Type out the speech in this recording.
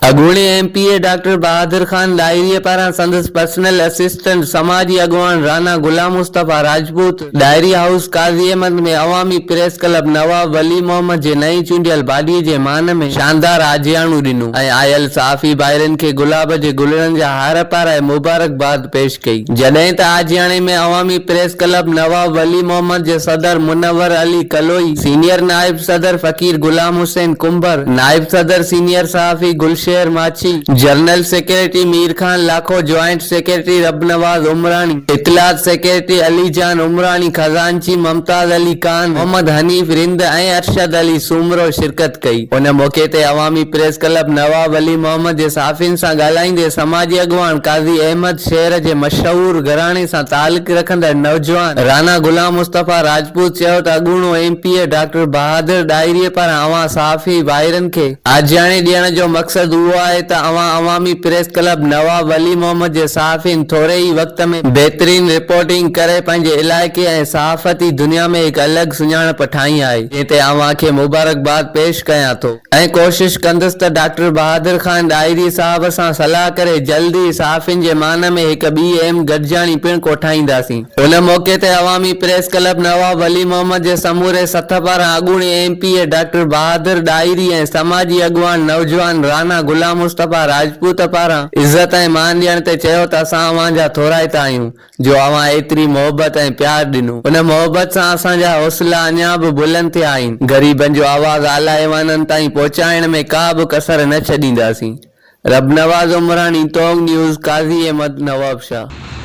اڳوڻي M P A doctor Bahadur Khan Dahri پاران سندس پرسنل اسسٽنٽ سماجي اڳواڻ رانا غلام مصطفيٰ راجپوت ڏاهري هائوس قاضي احمد ۾ عوامي پريس ڪلب نواب ولي محمد جي نئين چونڊيل باڊي جي مان ۾ شاندار آجياڻو ڏنو ۽ آيل صحافي ڀائرن کي گلاب جي گلڙن جا هار پارائي مبارڪباد پيش ڪئي. جڏهن ته آجياڻي ۾ عوامي پريس ڪلب نواب ولي محمد جي صدر منور علي ڪلوئي، سينيئر نائب صدر فقير غلام حسين ڪنڀر، نائب صدر سينيئر صحافي Gulsher Machhi, general secretary Mir Khan Lakho, joint secretary Rabnawaz Umrani, اطلاعات سيڪريٽري علي جان عمراڻي، خزانچي ممتاز علي ڪان، محمد حنيف رند ۽ ارشد علي سومرو شرڪت ڪئي. ان موقعي تي عوامي پريس ڪلب نواب ولي محمد جي صحافين سان ڳالهائيندي سماجي اڳواڻ قاضي احمد شهر جي مشهور گهراڻي سان تعلق رکندڙ نوجوان رانا غلام مصطفيٰ راجپوت چيو ته اڳوڻو M P A doctor Bahadur Dahri پاران اوهان صحافي ڀائرن کي آجياڻي ڏيڻ جو مقصد اهو آهي ته اوهان عوامي پريس ڪلب نواب ولي محمد جي صحافين ٿوري ئي وقت ۾ بهترين رپورٽنگ ڪري پنهنجي علائقي ۽ صحافتي دنيا ۾ هڪ الڳ سڃاڻپ ٺاهي آهي جنهن تي اوهان کي مبارڪباد پيش ڪيان ٿو. ۽ ڪوشش ڪندس ته ڊاڪٽر بهادر خان ڏاهري صاحب سان صلاح ڪري جلد ئي صحافين جي مان ۾ هڪ ٻي اهم گڏجاڻي پڻ ڪوٺائينداسين. ان موقعي تي عوامي پريس ڪلب نواب ولي محمد جي سموري سٿ پاران اڳوڻي M P A doctor Bahadur Dahri ۽ سماجي اڳواڻ نوجوان رانا غلام مصطفيٰ راجپوت پاران عزت ۽ مان ڏيڻ تي چيو ته اسان اوهان جا ٿورائتا آهيون. جو اوهان ايتري محبت ۽ پيار ڏنو. ان محبت سان اسان جا حوصلا اڃا به بلند ٿيا آهن. غريبن جو آواز اعليٰ ايوانن تائين پهچائڻ ۾ ڪا به ڪسر نه ڇڏينداسين. ربنواز عمراڻي، تونگ نيوز، قاضي احمد، نوابشاهه.